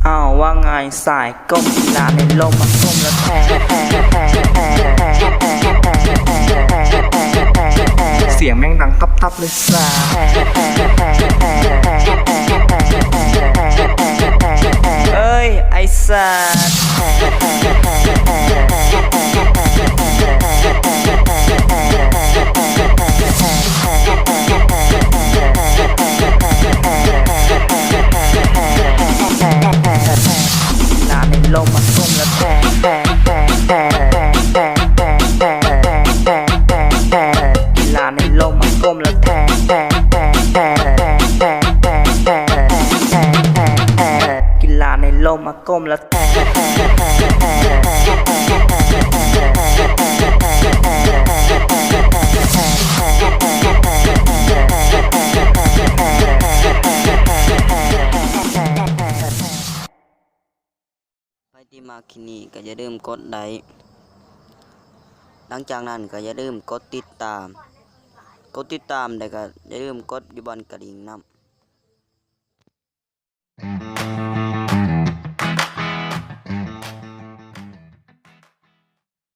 ອ້າວ ວ່າໄງສາຍ ກົ້ມ ລາໃນລົມ ມາກົ້ມລະແທະ ສຽງແມ່ງດັງຕັບໆເລີຍສາຍ ເອີຍ ໄອ້ສາຍ. ລາໃນລົມ ມາກົ້ມລະແທະ ລາໃນລົມ ມາກົ້ມລະແທະ ກິລາໃນລົມ ມາກົ້ມລະແທະ. ໃຜທີ່ມັກຄລິບນີ້ກໍຢ່າລືມກົດໄລຄ໌ ຫຼັງຈາກນັ້ນກໍຢ່າລືມກົດຕິດຕາມ ກົດຕິດຕາມແລ້ວກໍຢ່າລືມກົດຢູ່ບ່ອນກະດິ່ງນຳ.